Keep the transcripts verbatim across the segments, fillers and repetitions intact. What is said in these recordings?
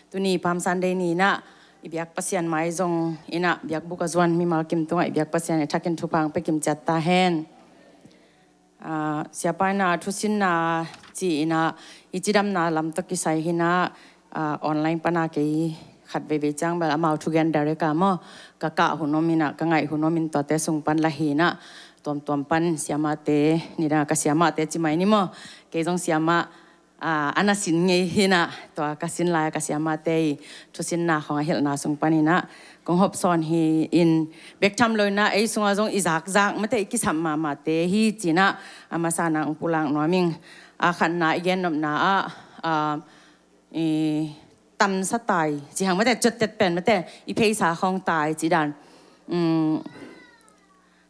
Tuni Palm Sunday ni-in ah i biak Pasian mai zong in ah biakbuk a zuan mimal kim tungah i biak Pasian i thakin thupha hong pia kim ciat ta hen. Ah, siapa in ah thusinna ci-in ah i cidamna lam tawh kisai hi-in ah, ah, online pan ah kei khat veivei ciang bel amau thugen direct a maw, ka kah hun om in ah, ka ngaih hun om in tuate sung pan la hi-in ah, tuamtuam pan siamahte, nidang a ka siamahte ci mai ni maw, kei zong siamah, ah, a na sin ngei hi-in ah, tua ka sin lai a ka siamahte i thusinna khawng a hilhna sung pan in ah kong hawmsawn hi-in, bek tham lo-in ah ei sungah zong i zakzak mate, i kisam mahmahte hi ci-in ah a masa-in ah hong pulak nuam ing. A khatna i gennopna ah, ah, i tansa tai ci hang mate, ciuttet pen mate, i pheisa khawng tai ci dan. Um,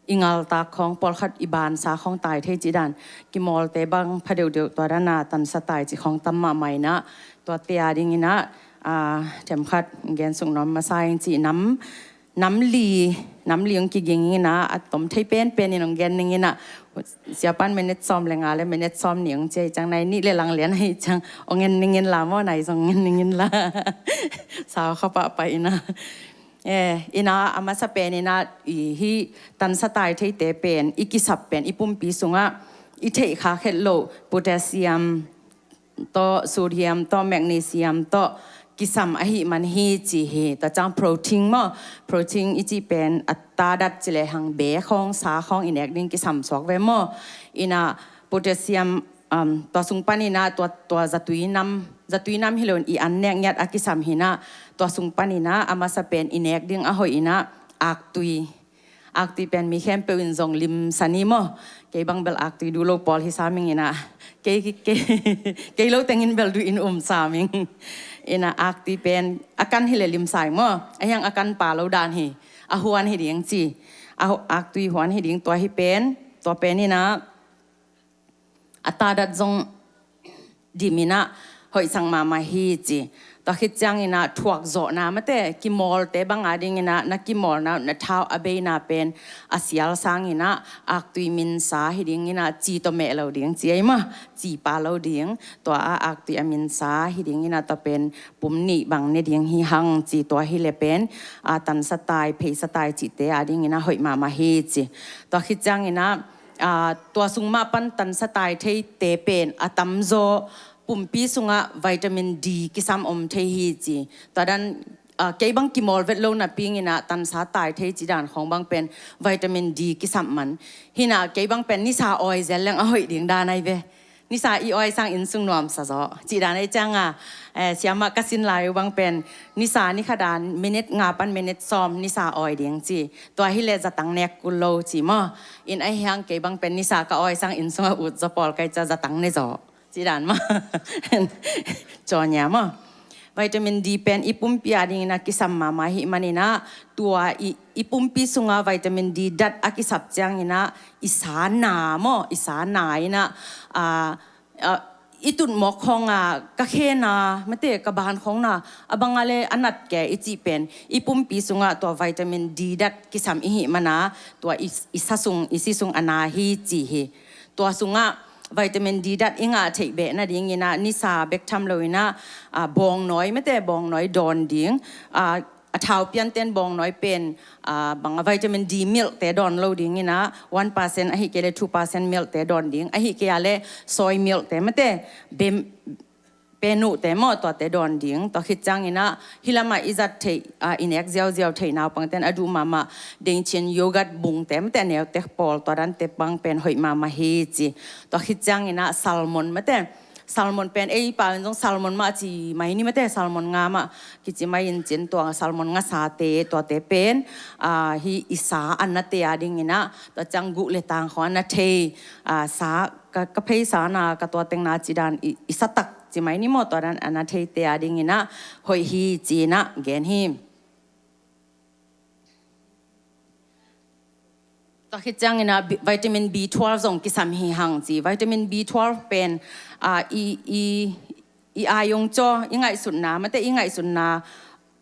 i ngaltak khawng, pawlkhat i bansa khawng tai thei ci dan, kimawlte bang pha deuhdeuh, tua dan a tansa tai ci khawng tam mahmah in ah, tuate a ding in ah, ah, themkhat gen suk nuam masa ing ci, nam, nam li, nam li hong kiging in ah, a tom thei penpen in hong gen ning in ah, siapa in minute sawm le nga le minute sawm nih hong ci ahih ciang, nai nih le lang lian ahih ciang hong en ning in la maw, nai zong en ning in la. Sau kha pahpah in ah. Eh, in ah a masa pen in ah i hih tansa tai theite pen, i kisap pen, i pumpi sungah i theih khak het loh potassium tawh, sodium tawh, magnesium tawh kisam ahih man hi ci hi. Tua ciang protein maw, protein i cih pen a tadat ci le hang, be khawng, sa khawng i nek ding kisam suak ve maw. In ah potassium, um, tua sung pan in ah tua, tua zatui nam, zatui nam hi lo-in i an nek ngiat a kisam hi-in ah, tua sung pan in ah a masa pen i nek ding a hoih in ah aktui. Aktui pen mi khempeuh in zong limsa ni maw. Kei bang bel aktui duh lo pawl hi sam ing in ah, kei, kei, kei lo teng in bel duh in um sam ing. In ah aktui pen a kan hi le limsa ing maw. Ahih hang a kan pha lo dan hi, a huan hi ding ci. A hu-, aktui huan hi ding, tua hi pen, tua pen in ah a tadat zong dim in ah hoihsak mahmah hi ci. Tua khit ciang in ah thuakzawhna mate, kimawlte bang a ding in ah na kimawlna, na thau a beina pen a sial sang in ah aktui minsa hi ding in ah, ci tawh meh lo ding ci ei maw, ci pha lo ding. Tua a aktui a minsa hi ding in ah, tua pen pum nih bang ne ding hi hang ci. Tua hi le pen a tansa tai, pheisa tai cihte a ding in ah hoih mahmah hi ci. Tua khit ciang in ah, ah, tua sung mah pan tansa tai theite pen a tamzaw pumpi sungah vitamin D kisam om thei hi ci. Tua dan, ah, kei bang kimawl vet lo napi-in ah tansa tai thei ci dan khawng bang pen vitamin D kisam man hi-in ah, kei bang pen nisa awi zel leng a hoih ding dan ahi ve. Nisa i awi sang inn sung nuamsa zaw cih dan ahih ciang a, eh, siamah ka sin lai uh bang pen nisa ni khat a minute nga pan minute sawm nisa awi ding ci. Tua hi le zatang nek kul lo ci maw. In ahih hang kei bang pen nisa ka awi sang inn sungah ut zaw pawl ka hih ciang zatang ne zaw cih dan maw. Cawnya maw. Vitamin D pen i pumpi a ding in ah kisam mahmah ahih man in ah, tua i, i pumpi sungah vitamin D dat a kisap ciang in ah i sa na maw, i sa na in ah, ah, ah, i tut mawk khawng a, ka khe na mate, ka ban khawng na, a bang a le a nat kei i cih pen i pumpi sungah tua vitamin D dat kisam i hih man a, tua i, i sa sung, i si sung a na hi ci hi. Tua sungah vitamin D dat i ngah theih beh nading in ah nisa bek tham lo in ah, ah, bawngnawi mate, bawngnawi dawn ding. Ah, a thau pianten bawngnawi pen, ah, bang a vitamin D milk te dawn lo ding in ah, one percent ahih kei le two percent milk te dawn ding. Ahih kei a le soy milk te mate, bem, penuh te maw, tuate dawn ding. Tua khit ciang in ah hih lamah i zat theih, ah, i nek ziauziau theih naupangten a duh mahmah dengchin, yogurt bungte mate, a neute pawl, tua dante bang pen hoih mahmah hi ci. Tua khit ciang in ah salmon mate, salmon pen ei pau in zong salmon mah ci mai ni mate, salmon nga mah kici mai in cin, tua salmon nga sate, tuate pen, ah, hih i sa a nate a ding in ah, tua ciang guh le tang khawng a na thei, ah, sa ka, ka pheisa na, ka tua teng na ci dan i, i sa tak ci mai ni maw, tua dan a na theite a ding in ah hoih hi ci in ah gen hi. Tua khit ciang in ah bi-, vitamin B twelve zong kisam hi hang ci. Vitamin B twelve pen, ah, i, i, i aa hong caw, i ngaihsutna mate, i ngaihsutna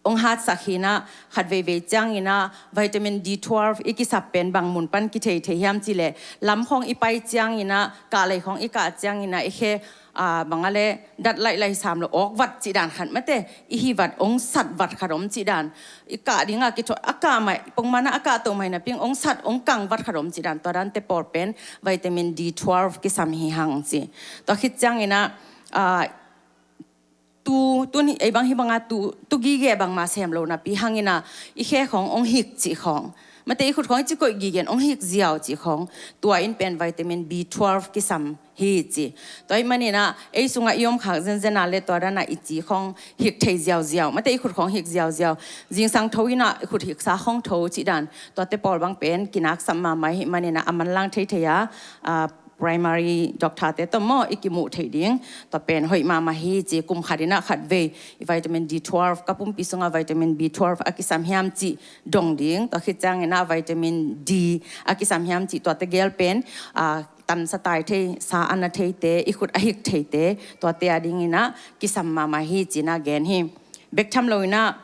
hong hatsak hi in ah, khat veivei ciang in ah vitamin D twelve i kisap pen bang mun pan kithei thei hiam cih leh, lam khawng i pai ciang in ah, kahlei khawng i kah ciang in ah, i khe, a, bang a le dat laihlai sam lo awk vat cih dan khat mate, i hi vat ong sat vat khat om cih dan. I kah ding a kitho a kah mai pongman a kah to mai napi ong sat ong kang vat khat om cih dan, tua dan te pawl pen vitamin D twelve kisam hi hang ci. Tua khit ciangin a, a, tu, tu ni, ei bang hi bang a tu, tu gige bang ma sem lo napi hangin a, i khe khong ong hik cih khong. Mate i khut khong i ci koih gige in ong hik ziau cih khong. Tua in pen vitamin B twelve kisam hi ci. Tua i manin a, ei sung a i om khak zenzen a le tua dan a i ci khong hik thei ziauziau. Mate i khut khong hik ziauziau. Zingsang tho in a i khut hik sa khong tho cih dan. Tua te pawl bang pen kinaksam mahmah hi manin a, a manlang thei thei a, a, primary doctor te tawh maw i kimuh theih ding. Tua pen hoih mahmah hi ci, kum khat in a khat vei i vitamin D twelve, ka pumpi sung a vitamin B twelve a kisam hiam cih dong ding. Tua khit ciangin a vitamin D a kisam hiam cih tua te gel pen, a, tan sa tai thei, sa a na thei te, i khut a hik thei te, tua te a dingin a kisam mahmah hi ci in a gen hi. Bek tham lo in a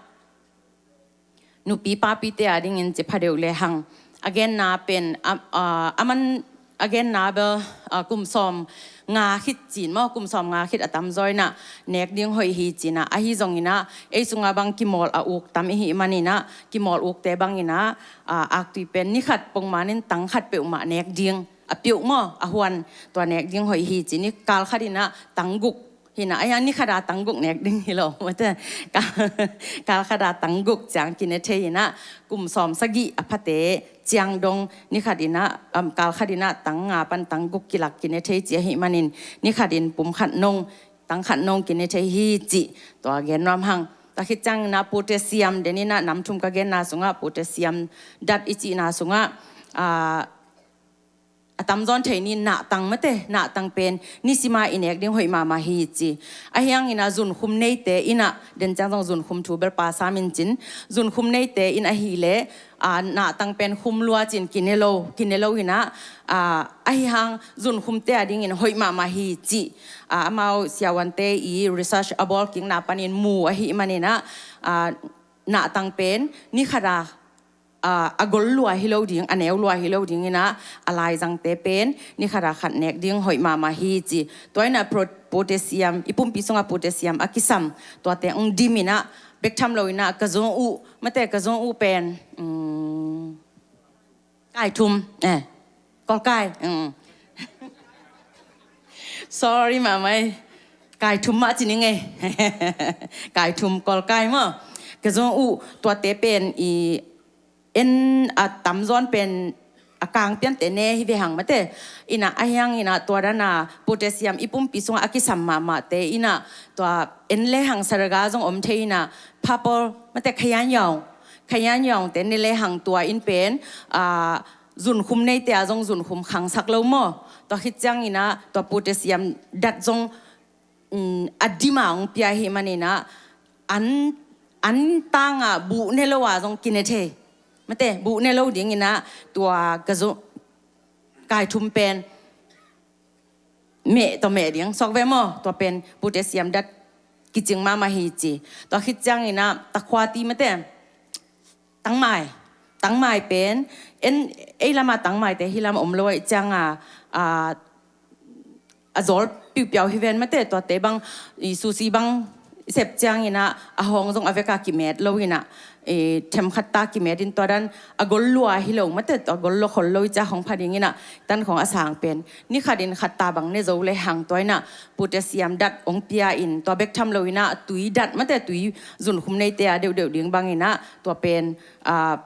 nupi papi te a dingin ci pha deuh le hang. A genna pen, a, a, a man a genna bel, a, kum sawm nga khit cin maw, kum sawm nga khit a tamzaw in a nek ding hoih hi ci in a, ahi zongin a, ei sung a bang kimawl a uk tam i hi manin a, kimawl uk te bangin a, a, aktui pen ni khat pongman in tang khat peuhmah nek ding, a peuh maw, a huan tua nek ding hoih hi ci ni, kal khat in a tang guk hi in a, a hiang ni khat a tang guk nek ding hi lo, mate. Kal, kal khat a tang guk ciang kine thei in a, kum sawm sagih a phate ciang dong ni khat in a, um, kal khat in a tang nga pan tang guk kilak kine thei ci a hi manin, ni khat in pum khat nong, tang khat nong kine thei hi ci, tua gen nuam hang. Tua khit ciangin a potassium, den in a nam thum ka genna sung a potassium dat i cihna sung a, a, a tamzaw in thei ni nahtang mate, nahtang pen nisim a i nek ding hoih mahmah hi ci. A hiangin a zunkhum neite in a, den ciang zong zunkhum thu bel pa sam in cin, zunkhum neite in ahih leh, a, nahtang pen khum lua cin kine lo, kine lo in a, a, ahi hang zunkhum te a dingin hoih mahmah hi ci. A, amau siavuante i research a bawl kikna panin mu ahi manin a, a, nahtang pen ni khat a, a, a gol lua hi lo ding, a neu lua hi lo ding in a, a laizangte pen ni khat a khat nek ding hoih mahmah hi ci. Tua in a pro-, potassium, i pumpi sung a potassium a kisam, tuate ong dim in a, bek tham lo in a ka zong uh, mate ka zong uh pen, um, kai thum, eh, kol kai, um. Sorry mahmah ei. Kai thum mah ci ning ei. Kai thum kol kai maw. Ka zong uh, tuate pen i en a tamzaw in pen a kang piante ne hi ve hang mate. In a, a hiangin a tua dan a potassium i pumpi sung a a kisam mahmahte in a, tua en le hang saraga zong om thei in a, purple mate, khayan yaung, khayan yaungte ne le hang tua in pen, a, zunkhum neite a zong zunkhum khangsak lo maw. Tua khit ciangin a tua potassium dat zong, um, a dim a ong pia hi manin a, an, an tang a buh ne lo a zong kine thei. Mate, buh ne lo dingin a tua ka zong kai thum pen meh tawh meh ding suak ve maw, tua pen potassium dat kicing mahmah hi ci. Tua khit ciangin a takhuati mate, tangmai, tangmai pen, en, ei lam a tangmaite hi lam om lo ahih ciang a, a, a zawl piupiau hi ven mate, tuate bang, i sushi bang i sep ciangin a, a hawng zong a vek a kimet lo in a, i themkhat ta kimet in tua dan a gol lua hi lo mate, tua gol lua khol lo i ciang hong pha dingin a, tan khong a sang pen ni khat in khat ta bang ne zo le hang tua in a, potassium dat ong pia in tua bek tham lo in a tui dat mate, tui zunkhum neite a deuhdeuh ding bangin a tua pen, a,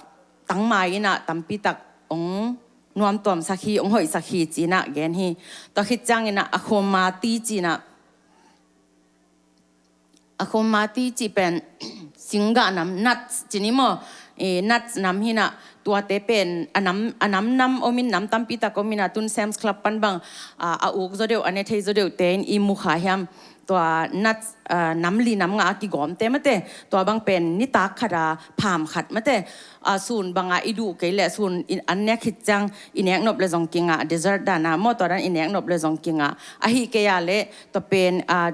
tangmai in a tampi tak ong nuamtuamsak hi, ong hoihsak hi ci in a gen hi. Tua khit ciangin a, a khomati ci in a, a khomati cih pen singgah nam, nuts ci ni maw, eh, nuts nam hi in a, tuate pen a nam, a nam nam om in, nam tampi tak om in a, tun Sam's Club pan bang, a, a uk zaw deuh, a ne thei zaw deuh te in i mu kha hiam. Tua nuts, a, nam li nam nga a kigawmte mate, tua bang pen nitak khat a pham khat mate, a, sun bang a i duh kei leh sun in an nek khit ciang i nek nop le zong kingah, dessert dan a maw, tua dan i nek nop le zong kingah. Ahih kei a leh tua pen, a,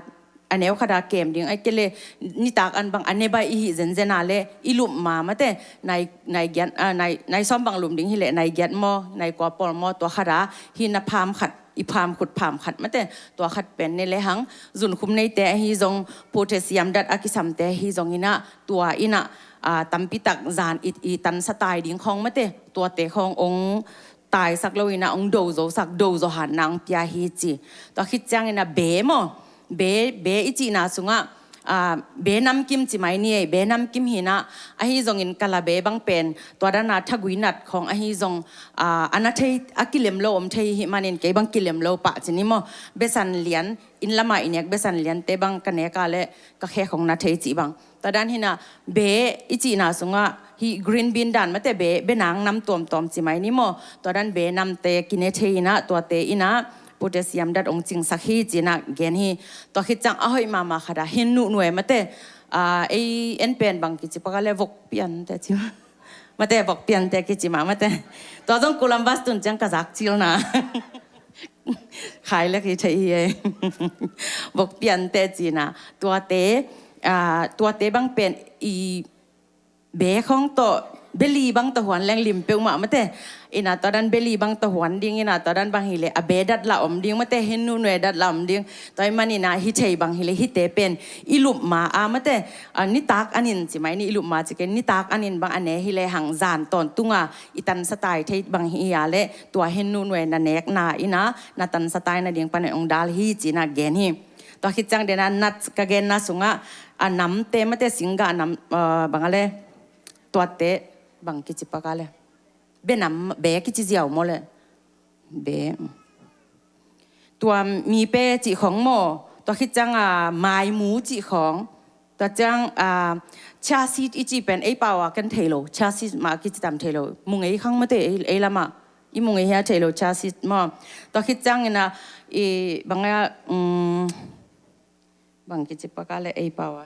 a neu khat a kem ding, ahih kei leh nitak an bang a ne baih i hih zenzen a leh i lumh ma mate, nai, nai giat, a, nai, nai sawm bang lum ding hi leh nai giat maw, nai kua pawl maw, tua khat a hi in a pham khat i pham khut pham khat mate, tua khat pen ne le hang, zunkhum neite ahi zong, potassium dat a kisamte ahi zong inah, tua inah, a, tampitak zan i, i tansa tai ding khawng mate, tuate khawng ong taisak lo inah, ong do zosak, do zo hanna ong pia hi ci. Tua khit ciang inah be maw, be, be i cihna sungah, a, be namkim ci mai ni ei, be namkim hinah, ahi zongin kala be bang pen, tua dana thagui nat khawng ahi zong, a, a na thei, a kilem lo om thei hi manin kei bang kilem lo pah ci ni maw, besan lian, inn lama i nek besan liante bang ka nek a le ka khe khawng na thei cih bang. Tua dan hinah be i cihna sungah hi green bean dan mate be, be nang nam tuamtuam ci mai ni maw. Tua dan be namte kine thei inah tuate inah potassium dat ong cingsak hi cinah gen hi. Tua khit ciang a hoih mahmah khat ah hin nuh nuai mate, a, ei en pen bang kici paka le vok piante ci mate, vok piante kici mah mate. Tua zong Columbus tun ciang ka zak cilna khai lek hi thei hi ei. Vok piante cina tuate, a, tuate bang pen i be khawng tawh, beli bang tawh huan leng lim peuhmah mate. Inah tua dan beli bang tawh huan ding, inah tua dan bang hileh a be dat la om ding mate, hin nuh nuai dat la om ding. Tua i man inah hi thei bang hileh hite pen i lup ma a mate, a, nitak anin ci mai ni, i lup ma ci kei, nitak anin bang a ne hileh hang zan tawntunga i tansa tai thei bang hi a le, tua hin nuh nuai na nekna inah na tansa tai nading panin ong dal hi cinah gen hi. Tua khit ciang dena nat ka genna sungah, a, namte mate, singgah nam, a, bang a le, tuate bang kici paka le, be nam, be kici ziau maw le, be, tua mipe cih khawng maw, tua khit ciang a maimu cih khawng, tua ciang, a, chia seed i cih pen ei pau a ken thei lo, chia seed mah kici tam thei lo, mungei khang mate ei, ei lamah i mungei hia thei lo chia seed maw. Tua khit ciang inah i bang a, um, bang kici paka le ei pau a,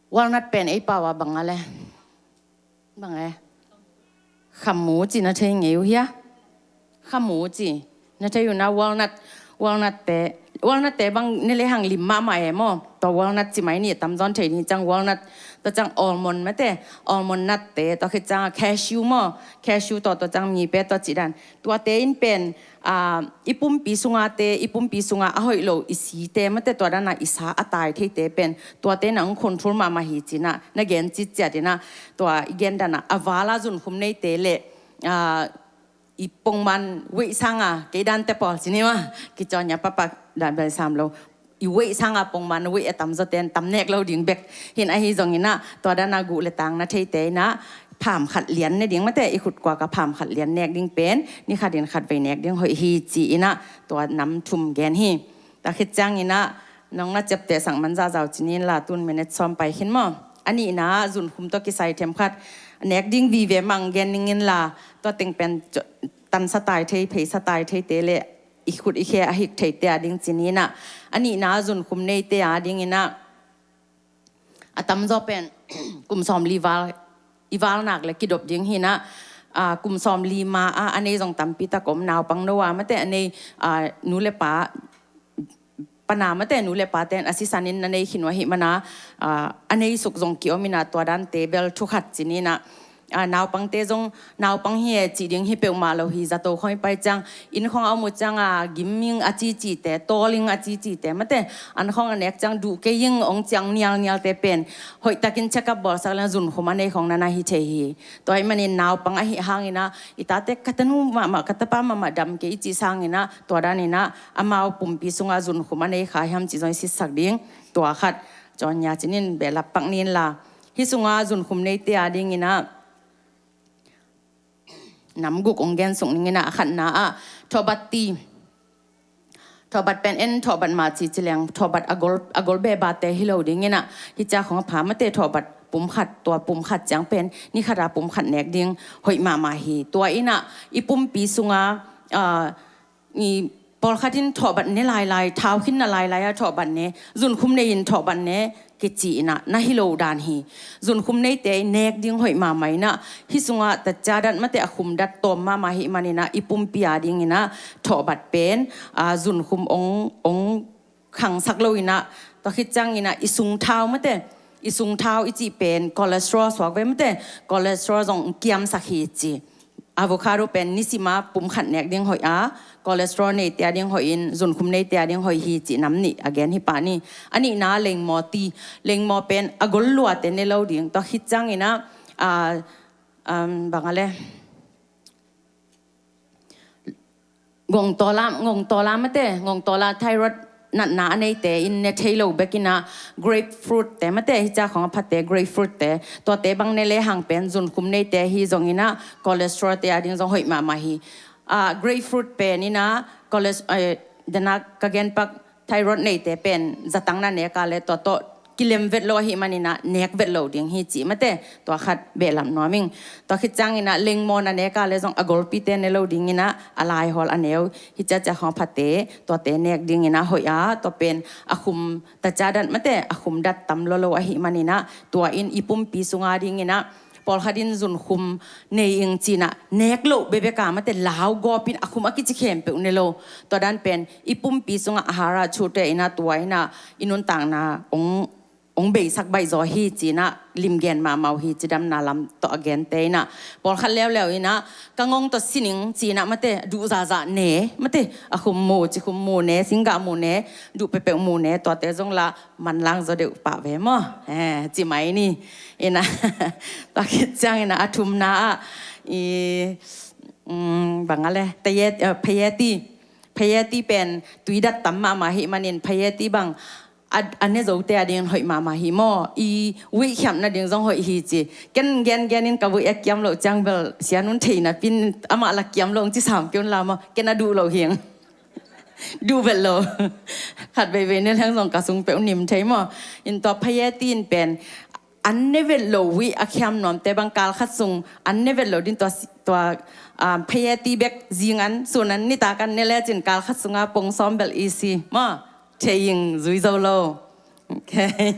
walnut pen ei pau a bang a le, bang e, khamu ci na thei ngei uh hia? Khamu ci na thei uh na, walnut, walnut te, walnut te bang ne le hang lim mahmah e maw. Tua walnut ci mai ni, tamzaw in thei ni ciang walnut, tua ciang almond mate, almond nut te, tua khit ciang cashew maw, cashew tawh, tua ciang mipe tawh cih dan. Tuate in pen, a, i pumpi sunga te, i pumpi sunga a hoih lo i site mate, tua dana i sa a tai theite pen, tuate na ong control mahmah hi cinah na gen citciat inah, tua i gen dana a vala zunkhum neite le, a, i pongman weight sanga, kei dante pawl ci ni maw, kicawn nia papak dan bel sam lo, i weight sanga pongman weight a tamzaw ten tam nek lo ding bek hin, ahi zong inah tua dana guh le tang na theite inah pham khat lian ne ding mate, i khut kuak a pham khat lian nek ding pen ni khatin khat vei nek ding hoih hi ci inah tua nam thum gen hi. Tua khit ciang inah nong na ciapteh sak man zahzau ci ni inla, tun minute sawm pai khin maw. A nihna zunkhum tawh kisai themkhat nek ding vive mang gen ning inla, tua teng pen tansa tai thei, pheisa tai theite le i khut i khe a hik theite a ding ci ni inah. A nihna zunkhum neite a ding inah, a tamzaw pen kum sawmli val, i val nak le kidop ding hi inah, a, kum sawmli ma a, a nei zong tampi tak om, naupang no a mate a nei, a, nu le pa, pana mate nu le paten a sisanin na nei khin uh ahi mana, a, a nei suk zong kiom inah tua dante bel thu khat ci ni inah, a, naupangte zong, naupang hi e cih ding hi peuhmah lo hi, zato khawng i pai ciang, inn khawng a om uh ciang a, gim ing a cicite, tawl ing a cicite mate, an khawng a nek ciang duh kei ing ong ciang nialnialte pen, hoihtakin check up bawlsak leng zunkhum a nei khawng na na hi thei hi. Tua ahih manin naupang ahi hang inah, i tate ka tanu mahmah, ka tapa mahmah dam kei i cih sang inah, tua dan inah, amau pumpi sunga zunkhum a nei kha hiam cih zong i sitsak ding, tua khat, cawn nia ci ni in behlap pak ni inla. Hih sunga zunkhum neite a ding inah nam guk ong gen suk ning inah, a khatna ah thawhbat ti. Thawhbat pen en thawhbat mah ci ci leng, thawhbat a gol, a gol bebate hi lo ding inah, hih ciang khawng a pha mate, thawhbat pum khat, tua pum khat ciang pen ni khat a pum khat nek ding hoih mahmah hi. Tua inah i pumpi sunga, a, i pawlkhat in thawhbat ne lailai, thau khin na lailai a thawhbat ne, zunkhum nei in thawhbat ne kici inah na hi lo dan hi. Zunkhum neite nek ding hoih mahmah inah, hih sungah tatcia dat mate a khum dat tawm mahmah hi man inah, i pumpi a ding inah thawhbat pen, a, zunkhum ong, ong khangsak lo inah, tua khit ciang inah i sung thau mate, i sung thau i cih pen cholesterol suak ve mate, cholesterol zong kiamsak hi ci. Avocado pen nisima pum khat nek ding hoih a, cholesterol neite a ding hoih in, zunkhum neite a ding hoih hi cih nam nih a gen hi pah ni. A nihna lengmaw ti, lengmaw pen a gol luate ne lo ding, tua khit ciangin ah, a, um, bang a le, ngongtawla, ngongtawla mate, ngongtawla thyroid natna a neite in ne thei lo bekin ah grapefruit te mate, hi ca khong a phate grapefruit te, tuate bang ne lehang pen zunkhum neite hi zongin ah cholesterol te a ding zong hoih mahmah hi. Ah, grapefruit pen in ah choles-, eh, dena ka genpak thyroid neite pen zatang na nek a le tua tawh kilem vet lo ahih manin ah nek vet lo ding hi cih mate, tua khat behlap nuam ing. Tua khit ciangin ah lengmaw na nek a le zong a golpite ne lo dingin ah a laihawl a neu hi ciacia khong a phate, tuate nek dingin ah hoih a, tua pen a khum tacia dat mate, a khum dat tam lolo ahih manin ah tua in i pumpi sunga dingin ah pawlkhat in zunkhum nei ing ci-in ah nek loh bekbek a mate, lau gawp in a khum a kici khempeuh ne lo. Tua dan pen i pumpi sungah a hara chute in ah tua in ah i nuntakna ong, ong beisak baih zaw hi ci-in ah limgen mahmah uh hi, cidamna lam tawh a gente in ah. Pawlkhat leuleu in ah ka ngong tawh si ning ci-in ah mate, duh zahzah ne mate, a khum mu, ci khum mu ne, singgah mu ne, duh peuhpeuh mu ne, tuate zong la manlang zaw deuh pah ve maw, eh, ci mai ni. In ah tua khit ciangin ah a thumna ah i, mm, bang a le, tayet-, eh, phayeti. Phayeti pen tui dat tam mahmah ahih manin phayeti bang a, a ne zote a dingin hoih mahmah hi maw. I vuih khiamna ding zong hoih hi ci. Ken gengen in ka vuih a kiam loh ciang bel sia nun theihna pin amah la kiam lo ong ci sam kei un la maw. Ken a duh lo hi ing. Duh vet lo. Khat veivei ne leng zong ka sung peuh nim thei maw. In tua phayeti in pen an ne vet lo vuih a khiam nuamte bang kal khat sung an ne vet lo ding tua si-, tua, ah, phayeti bek zing an, sun an, nitak an ne lecin kal khat sunga pong sawm bel i si maw. Thei ing, zui zo lo. Okay.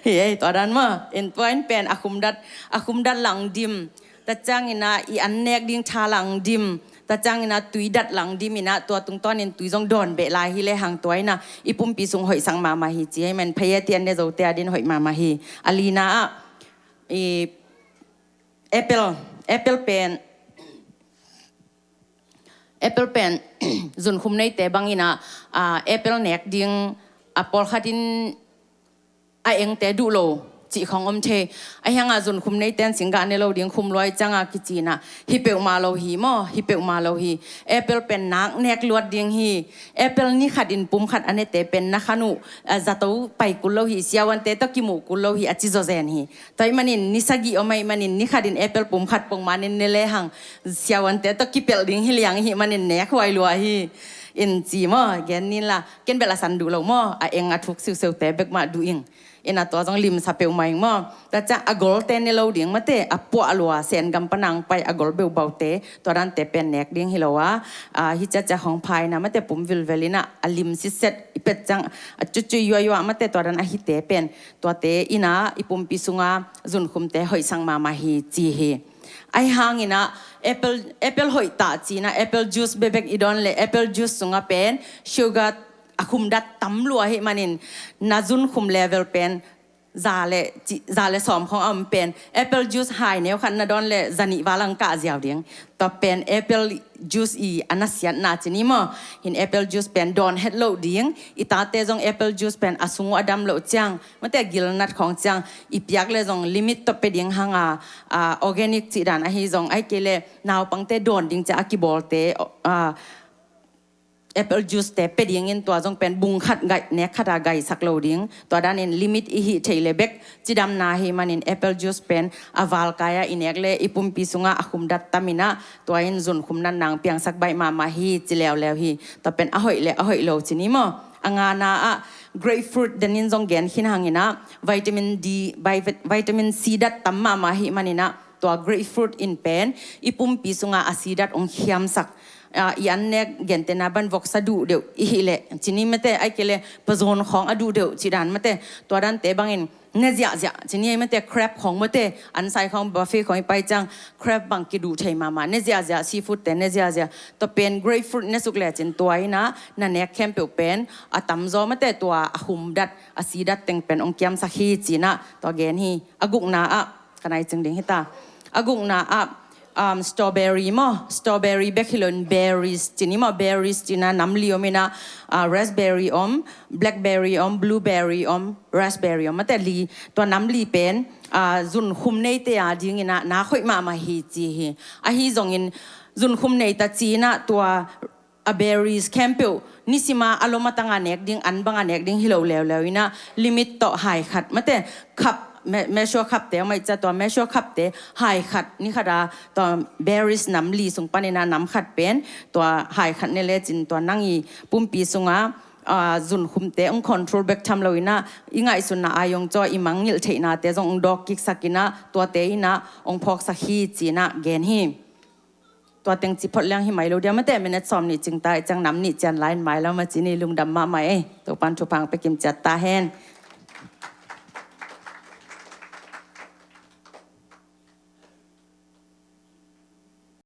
Hi ei, tua dan maw. In tua in pen a khum dat, a khum dat lang dim. Tua ciangin ah i an nek ding tha lang dim. Tua ciangin ah tui dat lang dim in ah tua tungtawnin tui zong dawn beh lai hi lehang tua in ah i pumpi sung hoihsak mahmah hi ci ahih man phayeti an ne zote a dingin hoih mahmah hi. A lina ah i apple, apple pen, apple pen zunkhum neite bangin ah, ah, apple nek ding a pawlkhat in a engte duh lo cih khong om thei. Ahih hangin zunkhum neite in singgah ne lo ding khum luai ciangin kici in ah hi peuhmah lo hi maw, hi peuhmah lo hi. Apple pen nak nek luat ding hi. Apple ni khat in pum khat a nete pen na khan uh, ah, zato pai kul lo hi, siavuante tawh kimuh kul lo hi a ci zawzen hi. Tua ahih manin ni sagih om ahih manin ni khat in apple pum khat pongman in ne lehang siavuante tawh kipelh ding hi liang ahih manin nek huai lua hi. In ci maw, gen ning la, ken bel a san duh lo maw, a eng a thuk siusiute bek mah duh ing. In ah tua zong limsa peuhmah ing maw. Tua ciang a golte ne lo ding mate, a puah lua, Sen gam pan a ong pai a gol beubaute, tua dante pen nek ding hi lo a. Ah, hi ciacia khong pha in ah mate pum vilvel in ah a lim sitset i pet ciang a cucui yuayua mate, tua dan a hite pen tuate in ah i pumpi sunga zunkhumte hoihsak mahmah hi ci hi. Ahih hangin ah apple, apple hoih ta ci-in ah apple juice bekbek i dawn leh apple juice sungah pen sugar a khum dat tam lua ahih manin na zunkhum level pen za le ci, za le sawm khong a om pen apple juice hai neu khat na dawn leh za nih val a ong kah ziau ding. Tua pen apple juice i a nasiatna ci ni maw. Hin apple juice pen dawn het loh ding. I tate zong apple juice pen a sung uh a dam loh ciang mate a gilnat khong ciang i piak leh zong limit tawh pia ding hang a, ah, organic cih dan ahi zong ahih kei leh naupangte dawn ding ciang a kibawlte, ah, apple juice te pia dingin tua zong pen bung khat gai, nek khat a gaisak lo ding. Tua danin limit i hih theih leh bek cidamna ahih manin apple juice pen a valkai a i nek leh i pumpi sungah a khum dat tam in ah tua in zunkhum natna ong piangsak baih mahmah hi ci leuleu hi. Tua pen a hoih leh a hoih lo ci ni maw. A ngana ah grapefruit denin zong gen khin hang in ah vitamin D, bi-, vitamin C dat tam mahmah ahih manin ah tua grapefruit in pen i pumpi sungah a C dat ong khiamsak. Ah, i an nek gentehna bang voksa duh deuh i hih leh ci ni mate, ahih kei leh pazon khong a duh deuh cih dan mate, tua dante bangin ne ziahziah ci ni ahih mate, crab khong mate, an sai khong buffet khong i pai ciang crab bang kiduh thei mahmah, ne ziahziah, seafood te ne ziahziah. Tua pen grapefruit ne suk lecin tua in ah na nek khempeuh pen a tamzaw mate tua a khum dat, a C dat teng pen ong kiamsak hi ci-in ah tua gen hi. A gukna ah Ka nai cing ding hi ta. A gukna ah, um, strawberry maw, strawberry bek hi loin berries ci ni maw, berries ci-in ah nam li om in ah, uh, raspberry om, blackberry om, blueberry om, raspberry om, mate li, tua nam li pen, uh, zunkhum neite a dingin ah na hoih mahmah hi ci hi. Ahi zongin zunkhum nei ta ci-in ah tua a berries khempeuh nisima a lom a tanga nek ding, an banga nek ding hi lo leuleu in ah, limit tawh hai khat, mate, cup, me-, measure cup te om ahih ciang tua measure cup te hai khat ni khat a, tua berries nam li sung panin ah nam khat pen tua hai khat ne lecin tua nang i pumpi sunga, ah, zunkhumte hong control bek tham lo in ah, i ngaihsutna a zong, tua i mangngilh theihnate zong hong dawk kiksak in ah, tuate in ah hong phawksak hi ci-in ah gen hi. Tua teng ci phot leng hi mai lo dia, mate, minute sawm nih cing ta, i ciang nam nih cian lai in mai lo mah ci ni, lungdam mahmah ei. Topan thupha pia kim ciat ta hen.